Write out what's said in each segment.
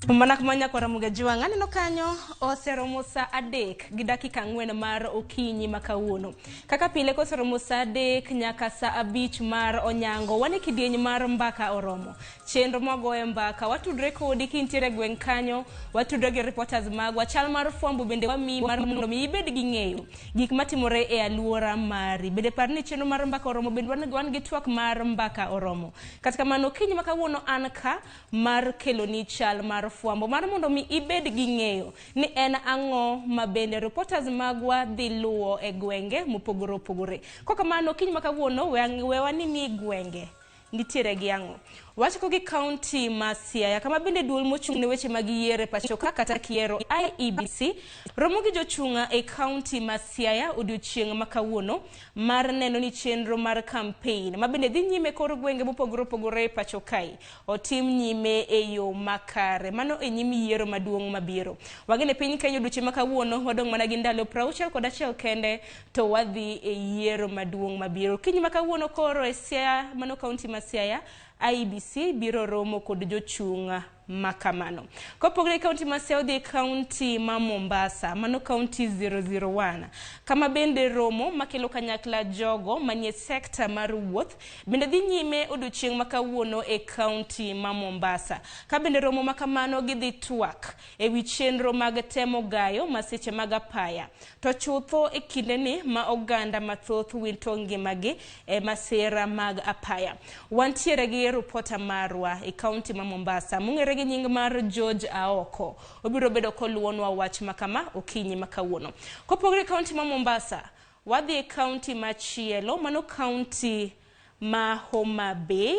Mana kuma nyakwara Mugajwang' aneno kanyo oseromo saa 3 gi dakika 4 mar okinyi ma kawuono. Kaka pile koseromo saa 3 nyaka saa 5 mar onyango, wan e kidieny mar mbaka oromo. Chenro mwagoye mbaka, watudre kodi kintiere e gweng' kanyo, watudre gi reporters magwa, chal mar fwambo bende wamiyi mar mondo mi ibed gi ng'eyo gik matimore e aluora mari. Bende par ni chenro mar mbaka oromo bende wan gi twak mar mbaka oromo. Kata kamano okinyi ma kawuono an ka mar keloni chal mar fwambo mar mondo mi ibed gi ng'eyo ni en ang'o ma bende reporters magwa dhi luwo e gwenge mopogore opogore. Kokamano okinyi ma kawuono we wanini gwenge nitiere gi ang'o. Wachako gi kaunti ma Siaya kama bende duol mochung' ne weche mag yiero e pacho ka kata kiero IEBC romo gi jochung' e kaunti ma Siaya odiochieng' ma kawuono mar neno ni chenro mar campaign ma bende dhi nyime kor gwenge mopogore opogore e pacho kae otim nyime e yo makare. Mano e nyim yiero maduong' mabiro. Wagene piny Kenya odiochieng' ma kawuono wadong' mana gi ndalo 61 kende to wadhi e yiero maduong' mabiro. Okinyi ma kawuono koro e Siaya, mano kaunti ma Siaya, IEBC biro romo kod jochung' makamano. Kopogore gi kaunti ma Siaya, odhi e kaunti ma Mombasa, mano kaunti 001, kama bende romo makelo kanyakla jogo manie sekta mar wuoth bende dhi nyime odiochieng' ma kawuono e kaunti ma Mombasa. Ka bende romo makamano gidhi twak e wi chenro mag temo gayo masiche mag apaya. To chutho e kindeni ma oganda mathoth wito ngimagi e masira mag apaya. Wantiere gi ripota marwa e kaunti ma Mombasa mong'ere gi nying mar George Aoko. Obiro bedo koluwonwa wach makama okinyi ma kawuono. Kopogore gi kaunti ma Mombasa, wadhi e kaunti machielo, mano kaunti ma Homa Bay,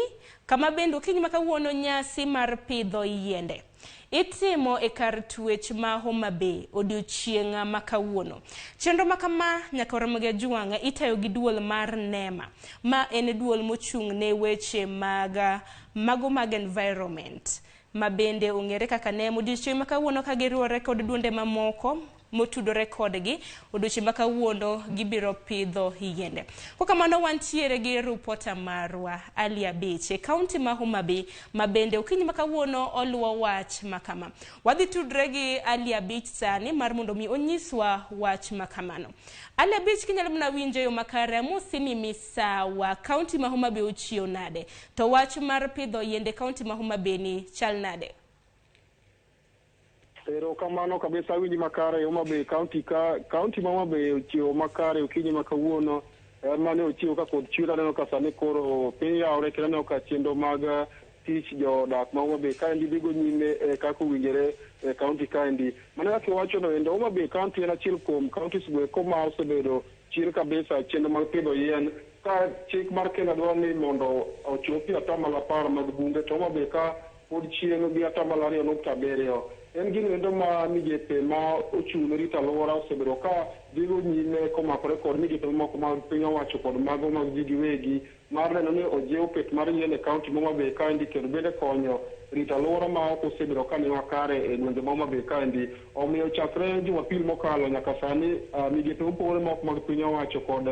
kama bende okinyi ma kawuono nyasi mar pidho yiende itimo e kar twech ma Homa Bay odiochieng' ma kawuono. Chenro ma kama nyaka Ramogi Ajwang' itayo gi duol mar NEMA, ma en duol mochung' ne weche mag mago mag environment, ma bende ong'ere kaka NEMA. Odiochieng' ma kawuono ka giriwore kod duonde mamoko motudore kodgi, odiochieng' ma kawuono gibiro pidho yiende. Kokamano wantiere gi ripota marwa Ali Abich e kaunti ma Homa Bay ma bende okinyi ma kawuono oluwo wach makama. Wadhi tudre gi Ali Abich sani mar mondo mi onyiswa wach makamano. Ali Abich, kinyalo mana winjo yo makare, amosi ni misawa, kaunti ma Homa Bay ochiew nade? To wach mar pidho yiende kaunti ma Homa Bay ni chal nade? Erokamano kabisa, awinji makare. Homa Bay County ka county ma Homa Bay ochiewo makare okinyi ma kawuono mane ochiewo ka koth chwer. Aneno ka sani koro piny yawre kendo aneno ka chenro mag tich jodak ma Homa Bay kaendi dhigo nyime kaka owinjore e county kaendi. Mana kaka iwacho no endo, Homa Bay County en achiel kuom counties go eko ma osebedo chien kabisa chenro mag pidho yien. Ka chik mar Kenya dwaro ni mondo ochopi 10% mag bunge, to Homa Bay ka pod chien gi 2.7%. En gino endo ma migepe ma ochung' ne rito alwora osebedo ka dhigo nyime komakore kod migepe mamoko mag piny owacho kod mago mag ji giwegi mar neno ni ojiw pith mar yien e kaunti ma Homa Bay kaendi, kendo bende konyo rito alwora ma ok osebedo ka ni makare e gwenge ma Homa Bay kaendi. Omiyo chakre Jumapil mokalo nyaka sani, migepe mopogore moko mag piny owacho kod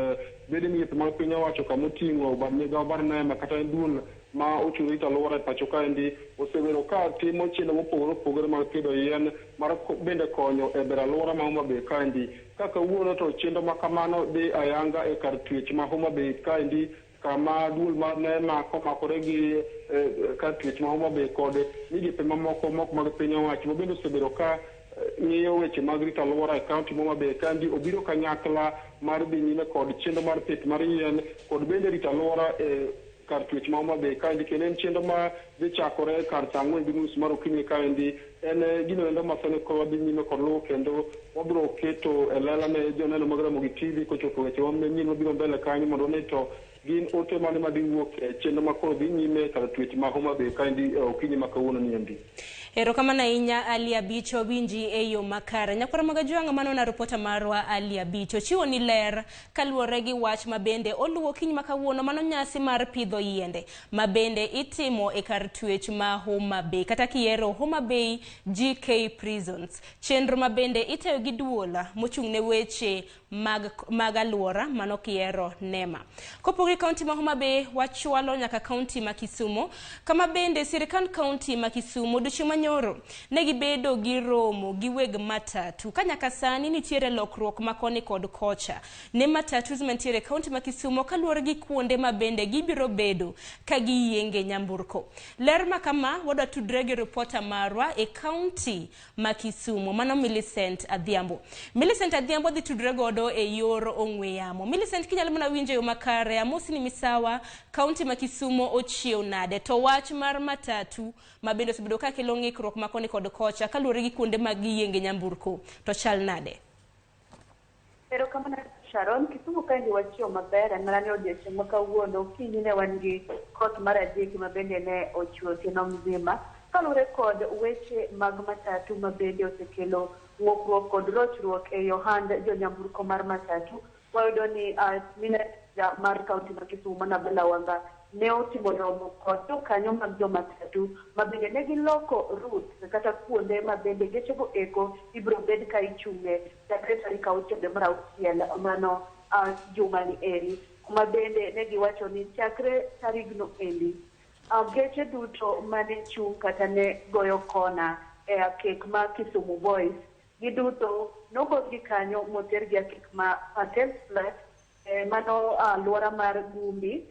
bende migepe mag piny owacho kamoting'o bad migawo mar NEMA kata duol ma ochung' rito alwora e pacho kaendi osebedo ka timo chenro mopogore opogore mag pidho yien mar bende konyo e bero alwora ma Homa Bay kaendi. Ka kawuono to chenro ma kamano dhi ayanga e kar twech ma Homa Bay kaendi, kama duol mar NEMA komakore gi kar twech ma Homa Bay kod migepe mamoko mok mag piny owacho ma bende osebedo ka ng'iyo weche mag rito alwora e kaunti ma Homa Bay kaendi obiro kanyakla mar dhi nyime kod chenro mar pith mar yien kod bende rito alwora e kar twech ma Homa Bay kaendi, kendo en chenro ma dhi chakore kar saa 4:30 mar okinyi kaendi. En gino endo ma sani koro wadhi nyime kod luwo kendo wabiro keto e lela ne joneno mag Ramogi TV kochopo weche manyien mabiro mbele kanyo mondo wane to gin ote mane madhi wuok e chenro ma koro dhi nyime kar twech ma Homa Bay kaendi okinyi ma kawuono ni endi. Erokamano ahinya Ali Abich, wawinji e yo makare. Nyakwara Magajwang' mano na ripota marwa Ali Abich. Ochiwo ni ler kaluwore gi wach ma bende oluwo okinyi ma kawuono, mano nyasi mar pidho yiende ma bende itimo e kar twech ma Homa Bay kata kiero Homa Bay GK Prisons. Chenro ma bende itayo gi duol mochung' ne weche mag alwora mano kiero NEMA. Kopogore kaunti ma Homa Bay, wachwalo nyaka kaunti ma Kisumu, kama bende sirikand kaunti ma Kisumu odiochieng' manyoro ne gibedo gi romo gi weg matatu ka nyaka sani nitiere lokruok ma koni kod kocha ne matatus mantiere e kaunti ma Kisumu kaluwore gi kuonde ma bende gibiro bedo ka giyienge nyamburko. Ler ma kama wadwa tudre gi ripota marwa e kaunti ma Kisumu, mano Millicent Adhiambo. Millicent Adhiambo dhi tudre godo e yor ong'we yamo. Millicent, kinyalo mana winjo e yo makare, amosi ni misawa, kaunti ma Kisumu ochiew nade? To wach mar matatu ma bende osebedo ka kelo ng'ikruok ma koni kod kocha kaluwore gi kuonde ma giyienge nyamburko, to chal nade? Erokamano Sharon, Kisumu kaendi wachiew maber, en mana ni odiochieng' ma kawuono okinyi ne wan gi koth mar adek ma bende ne ochwe otieno mzima. Kaluwore kod weche mag matatu ma bende osekelo ng'ukruok kod rochruok e ohand jonyamburko mar matatu, wayudo ni meneja mar kaunti ma Kisumu Manabela Wanga ne otimo romo kod jokanyo mag jomatatu ma bende ne giloko routes kata kuonde ma bende gechego eko ibiro bed ka ichung'e chakre tarik 6 dwe mar 6 mano jumani eri, kuma bende ne giwacho ni chakre tarigno endi geche duto mane chung' kata ne goyo kona e akek ma Kisumu Boys giduto nogolgi kanyo motergi akek ma Patel Flat, mano alwora mar Gumbi,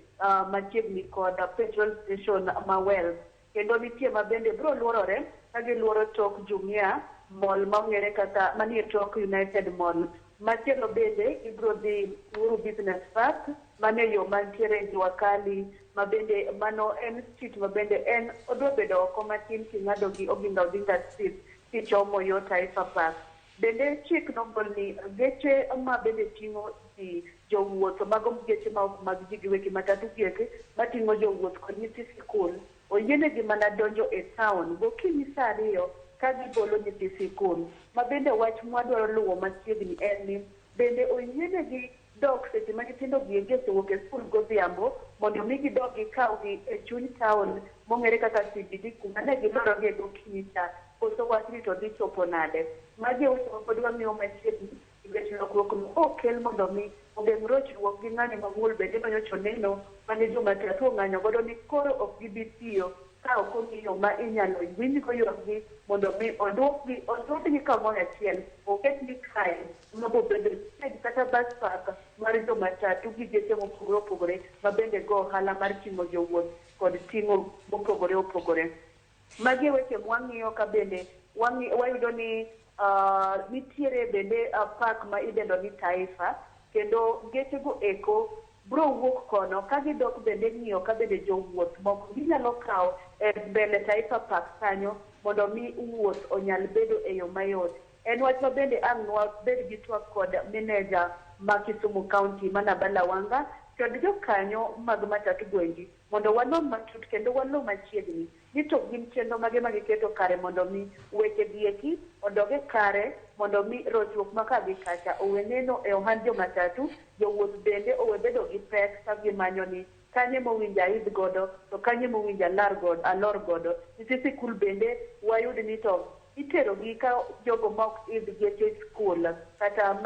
machiegni kod petrol station ma Wells. Kendo nitie ma bende biro luorore ka giluoro tok Jumia Mall ma ong'ere kaka manie tok United Mall. Machielo bende gibiro dhi Uhuru Business Park manie yo mantiere Jua Kali, ma bende mano en street ma bende en odwa bedo oko matin king'ado gi Oginga Odinga Street kichomo yo Taifa Park. Bende chik nogol ni geche ma bende ting'o ji jowuoth, mago geche ma ok mag ji giwegi, matatu gieki mating'o jowuoth kod nyithi sikul, oyienegi mana donjo e town gokinyi sa 2 ka gigolo nyithi sikul. Ma bende wach mwadwaro luwo machiegni en ni bende oyienegi dok seche ma nyithindo gieki osewuok e skul godhiambo mondo mi gidog gikawgi e chuny town mong'ere kaka CBD kuma ne gilorogie gokinyi cha, koso wachni to dhi chopo nade? Magi e weche ma pod wang'iyo machiegni nikech lokruok no okel mondo mi ogeng' rochruok gi ng'anyo mamuol bende manyocha oneno mane jomatatu ong'anyo godo ni koro ok gibi tiyo ka ok ong'i yo ma inyalo winjgo ywakgi mondo mi oduokgi oduokgi kamoro achiel oketgi kae mabobedo stage kata bus park mar jomatatu gi geche mopogore opogore ma bende go ohala mar ting'o jowuoth kod ting'o mopogore opogore. Magi e weche mwang'iyo ka bende wayudo ni nitiere bende park ma idendo ni Taifa, kendo gechego eko biro wuok kono ka gidok bende ng'iyo ka bende jowuoth moko ginyalo kawo e mbele Taifa Park kanyo mondo mi wuoth onyal bedo e yo mayot. En wach ma bende ang' nwabed gi twak kod meneja ma Kisumu County Manabala Wanga kod jokanyo mag matatu gwengi mondo wanon matut kendo waluw machiegni ni to gin chenro mage ma giketo kare mondo mi weche gieki odog e kare mondo mi rochruok ma ka gi kacha owe neno e ohand jomatatu, jowuoth bende owe bedo gi pek ka gimanyo ni kanye mowinjo aidh godo to kanye mowinjo alar godo alor godo. Nyithi sikul bende wayud ni to iterogi ka jogo ma ok idh geche skul kata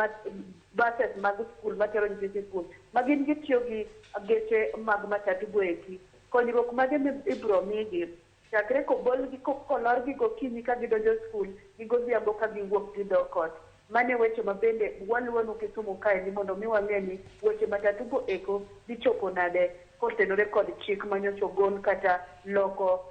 buses mag skul matero nyithi sikul ma gin gitiyo gi geche mag matatu go eki. Konyruok mage ibiro migi chakre kobolgi kolorgi gokinyi ka gidonjo skul gi godhiambo ka giwuok gidok ot. Mane weche ma bende waluwonu Kisumu kaendi mondo mi wang'e ni weche matatu go eko dhi chopo nade kotenore kod chik manyocha ogol kata loko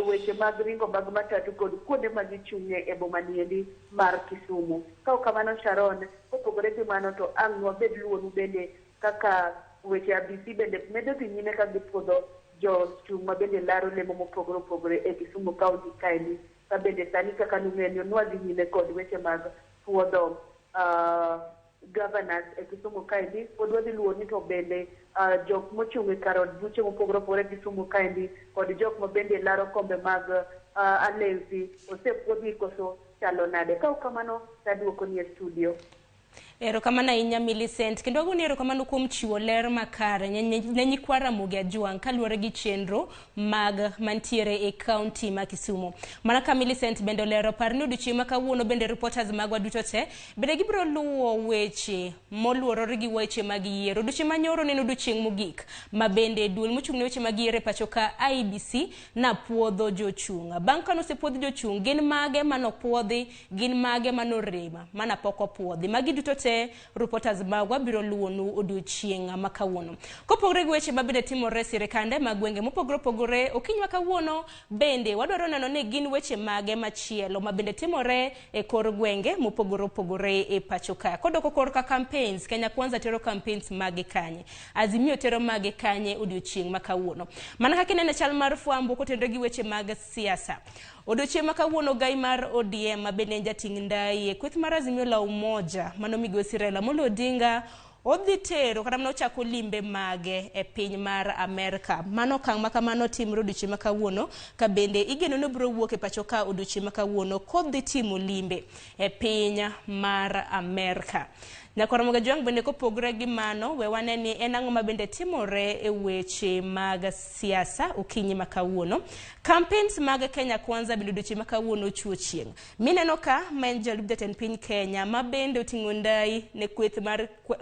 weche mag ringo mag matatu kod kuonde ma gichung'e e boma niendi mar Kisumu. Ka ok kamano Sharon, kopogore gi mano to ang' nwabed luwonu bende kaka weche ABC bende medo dhi nyime ka gipuodho jochung' ma bende laro lemo mopogore opogore e Kisumu County kaendi, ka bende sani kaka nung'eyo nwadhi nyime kod weche mag puodho governors e Kisumu kaendi. Pod wadhi luwo ni to bende jok mochung' e kar od buche mopogore opogore e Kisumu kaendi kod jok ma bende laro kombe mag alensi osepuodhi koso chalo nade. Ka ok kamano taduoko ni e studio. Erokamano ahinya Millicent, kendo agoni erokamano kuom chiwo ler makare ne nyikwa Ramogi Ajwang' kaluwore gi chenro mag mantiere e kaunti ma Kisumu. Mana ka Millicent bende olero, par ni odiochieng' ma kawuono bende reporters magwa duto te bende gibiro luwo weche moluorore gi weche mag yiero. Odiochieng' manyoro ne en odiochieng' mogik ma bende duol mochung' ne weche mag yiero e pacho ka IEBC napuodho jochung'. Bang' kane osepuodh jochung', gin mage manopuodhi, gin mage manorem mana pok opuodhi. Magi duto te reporters magwa biro luwonu odiochieng' ma kawuono. Kopogore gi weche mabende timore e sirikande mag gwenge mopogore opogore, okinyi ma kawuono bende wadwaro neno ni gin weche mage machielo mabende timore e kor gwenge mopogore opogore e pacho ka. Kodoko korka campaigns, Kenya Kwanza tero campaigns mage kanye? Azimio tero mage kanye odiochieng' ma kawuono? Mana kaka ineno chal mar fwambo kotenore gi weche mag siasa. Odiochieng' ma kawuono gai mar ODM ma bende en jating' ndai e kweth mar Azimio la Umoja mano migosi Raila Amolo Odinga odhi tero kata mana ochako limbe mage e piny mar Amerka. Mano okang' ma kamano timre odiochieng' ma kawuono ka bende igeno ni obiro wuok e pacho ka odiochieng' ma kawuono kodhi timo limbe e piny mar Amerka. Nyakwar Ramogi Ajwang' bende kopogre gi mano, we wane ni en ang'o ma bende timore e weche mag siasa okinyi ma kawuono. Campaigns mag Kenya Kwanza bende odiochieng' ma kawuono ochuo chieng'. Mineno ka ma en jalup jatend piny Kenya ma bende oting'o ndai ne kweth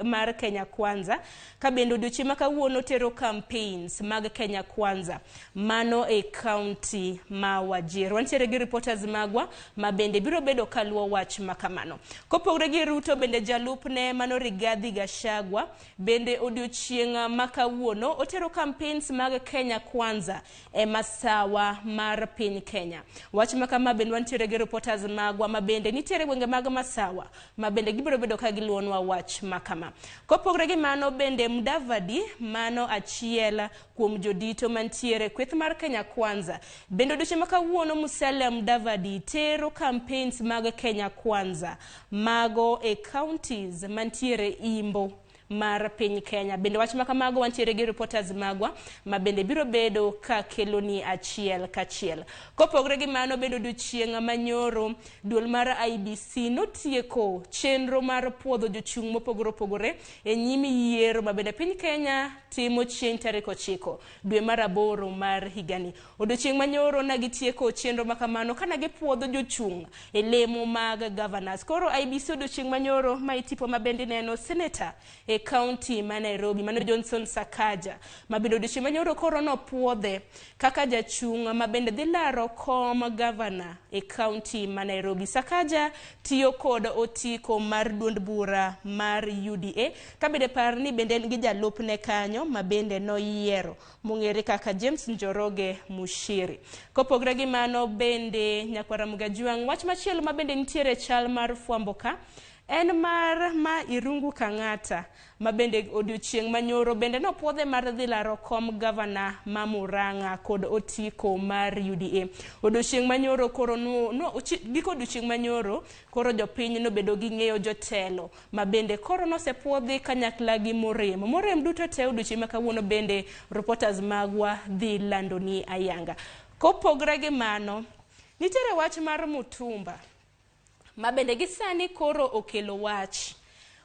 mar Kenya Kwanza ka bende odiochieng' ma kawuono tero campaigns mag Kenya Kwanza mano e county ma Wajir. Wantiere gi reporters magwa ma bende biro bedo kaluwo wach ma kamano. Kopogore gi Ruto bende jalupne mano Rigathi Gachagua bende odiochieng' ma kawuono otero campaigns mag Kenya Kwanza e masawa mar piny Kenya. Wach ma kama bende wantiere gi reporters magwa ma bende nitiere gwenge mag masawa ma bende gibiro bedo ka giluwonwa wach ma kama. Kopogore gi mano bende Mudavadi mano achiel kuom jodito mantiere kweth mar Kenya Kwanza bende odiochieng' ma kawuono Musalia Mudavadi tero campaigns mag Kenya Kwanza mago e counties mantiere imbo mar piny Kenya. Bende wach ma kamago wantiere gi reporters magwa ma bende biro bedo ka keloni achiel kachiel. Kopogore gi mano bende odiochieng' manyoro duol mar IEBC notieko chenro mar puodho jochung' mopogore opogore e nyim yiero ma bende piny Kenya timo chieng' tarik 9 dwe mar 8 mar higani. Odiochieng' manyoro na gitieko chenro ma kamano kana gipuodho jochung' e lemo mag governors. Koro IEBC odiochieng' manyoro ma itipo ma bende neno senator e county ma Nairobi mano Johnson Sakaja ma bende odiochieng' manyoro koro nopuodhe kaka jachung' ma bende dhi laro kom governor e county ma Nairobi. Sakaja tiyo kod otiko mar duond bura mar UDA ka bende par ni bende en gi jalupne kanyo ma bende noyiero mong'ere kaka James Njoroge Mushiri. Kopogre gi mano bende nyakwar Ramogi Ajwang' wach machielo ma bende nitiere chal mar fwambo ka en mar ma Irungu Kang'ata ma bende odiochieng' manyoro bende nopuodhe mar dhi laro kom gavana ma Murang'a kod otiko mar UDA. Odiochieng' manyoro koro giko odiochieng' manyoro koro jopiny nobedo gi ng'eyo jotelo ma bende koro nosepuodhi kanyakla gi Morem. Morem duto te odiochieng' ma kawuono bende reporters magwa dhi landoni ayanga. Kopogre gi mano, nitiere wach mar Mutumba ma bende gi sani koro okelo wach.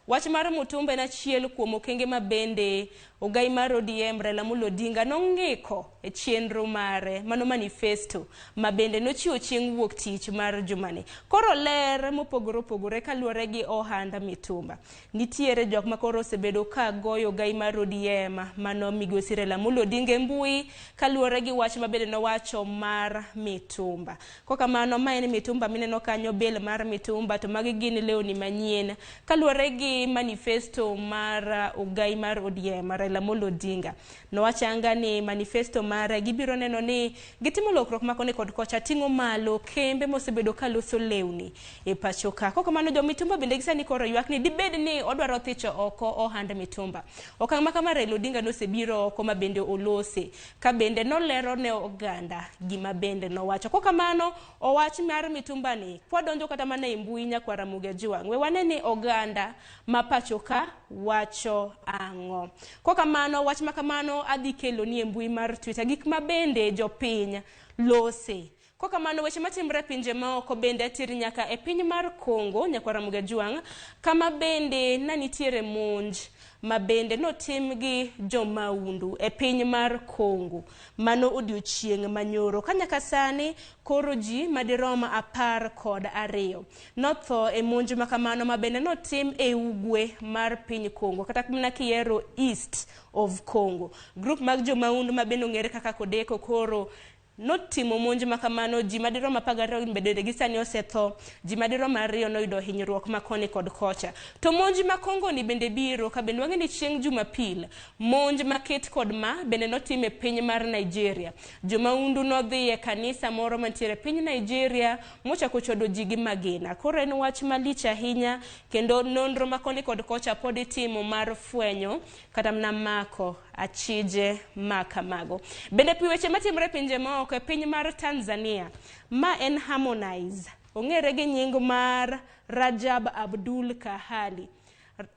Wach mar Mutumba en achiel kuom okenge ma bende ogai mar ODM Raila Amolo Odinga nong'iko e chenro mare mano manifesto ma bende nochiwo chieng' wuok tich mar jumani. Koro ler mopogore opogore kaluwore gi ohand mitumba. Nitiere jok ma koro osebedo ka goyo ogai mar ODM mano migosi Raila Amolo Odinga e mbui kaluwore gi wach ma bende nowacho mar mitumba. Kokamano ma en mitumba mineno kanyo bel mar mitumba to magi gin lewni manyien kaluwore gi manifesto mar ogai mar ODM Raila Amolo Odinga. Nowachanga ni manifesto mare gibiro neno ni gitimo lokruok ma koni kod kocha ting'o malo kembe mosebedo ka loso lewni e pacho ka. Kokamano jo mitumba bende gisani koro ywak ni dibed ni odwaro thicho oko ohand mitumba. Okang' ma kama Raila Odinga nosebiro oko ma bende olose ka bende nolero ne oganda gima bende nowacho. Kokamano owach mar mitumba ni kwadonjo kata mana e mbui nyakwar Ramogi Ajwang' we wane ni oganda ma pacho ka wacho ang'o. Kokamano wach ma kamano adhi kelo ni e mbui mar Twitter gik ma bende jopiny lose. Kokamano weche matimre e pinje maoko bende atir nyaka e piny mar Congo, nyakwar Ramogi Ajwang', kama bende na nitiere monj ma bende notim gi jomaundu e piny mar Congo. Mano odiochieng' manyoro. Ka nyaka sani koro ji madirom 12 notho e monj makamano ma bende notim e ugwe mar piny Congo, kata mana kiero East of Congo. Grup mag jomaundu ma bende ong'ere kaka Codeco koro notimo monj makamano, ji madirom 12 bende gi sani osetho, ji madirom 2 noyudo hinyruok ma koni kod kocha. To monj ma Congo ni bende biro ka bende wang'e ni chieng' Jumapil, monj maket kod ma bende notim e piny mar Nigeria. Jomaundu nodhi e kanisa moro mantiere e piny Nigeria mochako chodo ji gi magina. Koro en wach malich ahinya kendo nonro ma koni kod kocha pod itimo mar fwenyo kata mana mako achije ma kamago. Bende pi weche matimore pinje maoko e piny mar Tanzania, ma en Harmonize, ong'ere gi nying mar Rajab Abdul Kahali.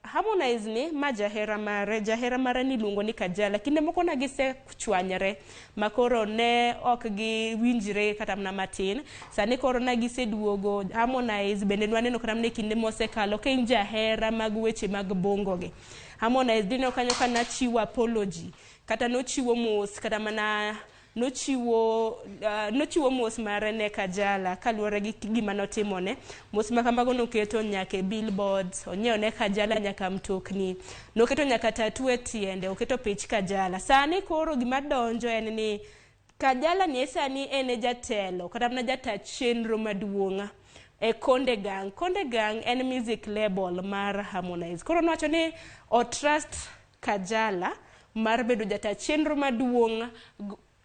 Harmonize ni ma jahera mare, jahera mare ni iluongo ni Kajala. Kinde moko na gisechwanyre ma koro ne ok giwinjre kata mana matin. Sani koro na giseduogo. Harmonize bende nwaneno kata mana e kinde mosekalo ka in jahera mag weche mag bongo gi. Harmonize dineno kanyo ka nachiwo apology kata nochiwo mos kata mana nochiwo mos mare ne Kajala kaluwore gi gima notimone. Mos ma kamago noketo nyaka e billboards, onyiewo ne Kajala nyaka mtokni, noketo nyaka tattoo e tiende, oketo pich Kajala. Sani koro gima donjo en ni Kajala ni sani en e jatelo kata mana jata chenro maduong' e Konde Gang. Konde Gang en music label mar Harmonize. Koro nowacho ni o trust Kajala mar bedo jata chenro maduong'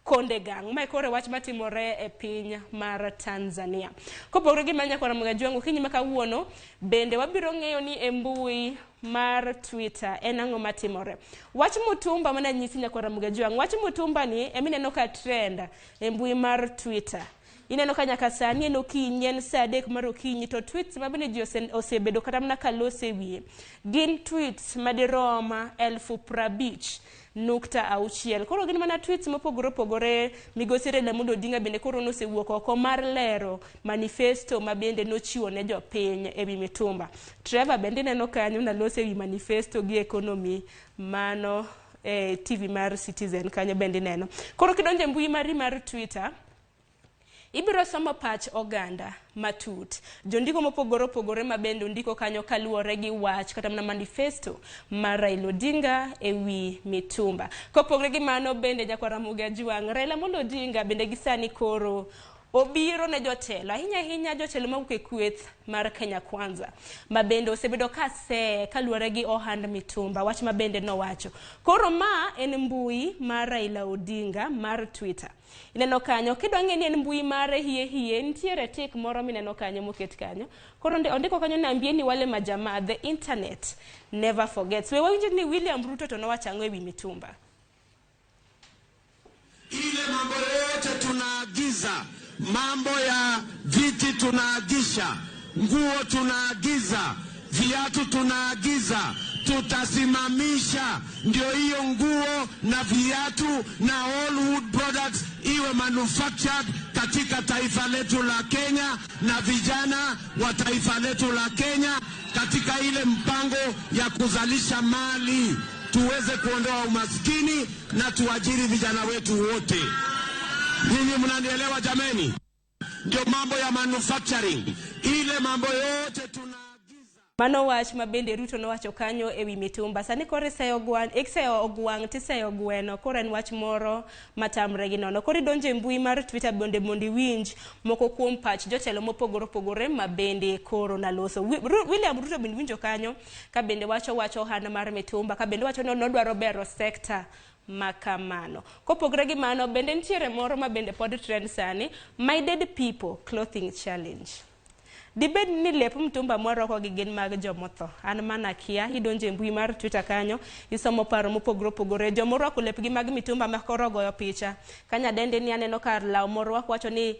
Konde Gang. Mae koro wach matimore e piny mar Tanzania. Kopogore gi mano nyakwar Ramogi Ajwang', okinyi ma kawuono bende wabiro ng'eyo ni e mbui mar Twitter en ang'o matimore. Wach mutumba mana nyisi nyakwar Ramogi Ajwang', wach mutumba ni emineno ka trend e mbui mar Twitter. Ineno ka nyaka sani en okinyi, en saa 3 mar okinyi, to tweets ma bende ji osebedo kata mana ka lose wiye gin tweets madirom 50,6. Koro gin mana tweets mopogore opogore. Migosi Raila Amolo Odinga bende koro nosewuok oko mar lero manifesto ma bende nochiwo ne jopiny ewi mitumba. Trevor bende ineno kanyo nalose ewi manifesto gi economy mano e TV mar Citizen kanyo bende ineno. Koro kidonjo e mbui mari mar Twitter, ibiro somo pach oganda matut. Jondiko mopogore opogore ma bende ondiko kanyo kaluwore gi wach kata mana manifesto mar Raila Odinga ewi mitumba. Kopogore gi mano bende nyakwar Ramogi Ajwang', Raila Amolo Odinga bende gi sani koro obiro ne jotelo, ahinya ahinya jotelo mawuok e kweth mar Kenya Kwanza, ma bende osebedo ka see kaluwore gi ohand mitumba, wach ma bende nowacho. Koro ma en mbui mar Raila Odinga mar Twitter. Ineno kanyo, kidwa ng'e ni en mbui mare hie hie, nitiere tik moro mineno kanyo moket kanyo. Koro ondiko kanyo ni ambieni wale majamaa, the internet never forgets. We wawinjo ni William Ruto to nowacho ang'o ewi mitumba. Ile mambo yote tunaagiza, mambo ya viti tunaagisha, nguo tunaagiza, viatu tunaagiza, tutasimamisha ndio hiyo nguo na viatu na all wood products iwe manufactured katika taifa letu la Kenya na vijana wa taifa letu la Kenya katika ile mpango ya kuzalisha mali tuweze kuondoa umaskini na tuajiri vijana wetu wote. Ninyi mnanielewa jameni? Ndio mambo ya manufacturing, ile mambo yote tuna Mano wach ma bende Ruto nowacho kanyo ewi mitumba. Sani koro iseyo ogwang' tiseyo gweno. Koro en wach moro matamre gi nono. Koro idonjo e mbui mar Twitter bende mondo iwinj moko kuom pach jotelo mopogore opogore ma bende koro naloso. William Ruto bende winjo kanyo ka bende wacho wach ohand mar mitumba, ka bende wacho ni nodwaro bero sekta makamano. Kopogore gi mano, bende nitiere moro ma bende pod trend sani, My Dead People Clothing Challenge. Dibed ni lep mtumba mwarwako gi gin mag jomotho. An mana kia, idonjo e mbui mar Twitter kanyo, isomo paro mopogore opogore. Jomorwako lepgi mag mitumba ma koro ogoyo picha. Kanyadende ni aneno kar law morwako wacho ni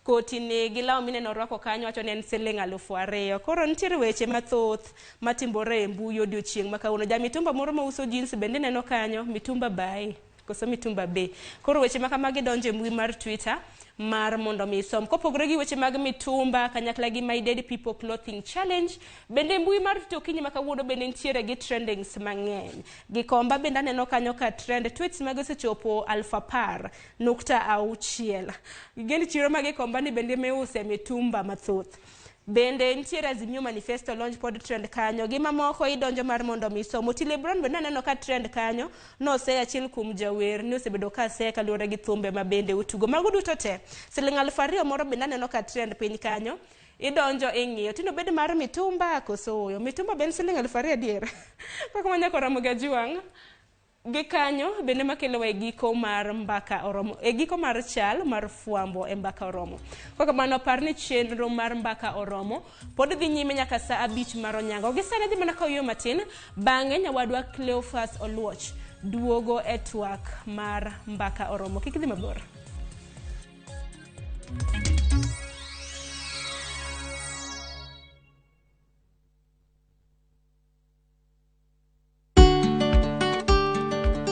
koti ni gi law mineno orwako kanyo wacho ni en siling 2,000. Koro nitiere weche mathoth matimore e mbui odiochieng' ma kawuono. Jamitumba moro mauso jeans bende ineno kanyo, mitumba bae. Koso mitumba be. Koro weche ma kamagi donjo e mbui mar Twitter mar mondo mi isom. Kopogore gi weche mag mitumba kanyakla gi My Dead People Clothing Challenge, bende mbui mar Twitter okinyi ma kawuono bende nitiere gi trendings mang'eny. Gikomba bende aneno kanyo ka trend tweets mage osechopo 10,600. Gigeni chiro ma Gikomba ni bende miuse mitumba mathoth. Bende nitiere Azimio Manifesto launch pod trend kanyo. Gi mamoko idonjo mar mondo mi isom. Otile Brown bende aneno ka trend kanyo nosey achiel kuom jawer ni osebedo ka seye kaluwore gi thumbe ma bende otugo. Mago duto te, siling 2000 moro bende aneno ka trend piny kanyo. Idonjo ing'iyo. Tino bed mar mitumba koso oyo. Mitumba ben siling 2000 adier. Kaka manyako Ramogi Ajuang'. Gi kanyo bende makelowa e giko mar mbaka oromo, e giko mar chal mar fwambo e mbaka oromo. Kaka mano par ni chenro mar mbaka oromo pod dhi nyime nyaka saa 5 mar onyango. Gi sani dhi mana ka oyueyo matin, bang'e nyawadwa Cleophas Oluoch duogo e twak mar mbaka oromo. Kik idhi mabor.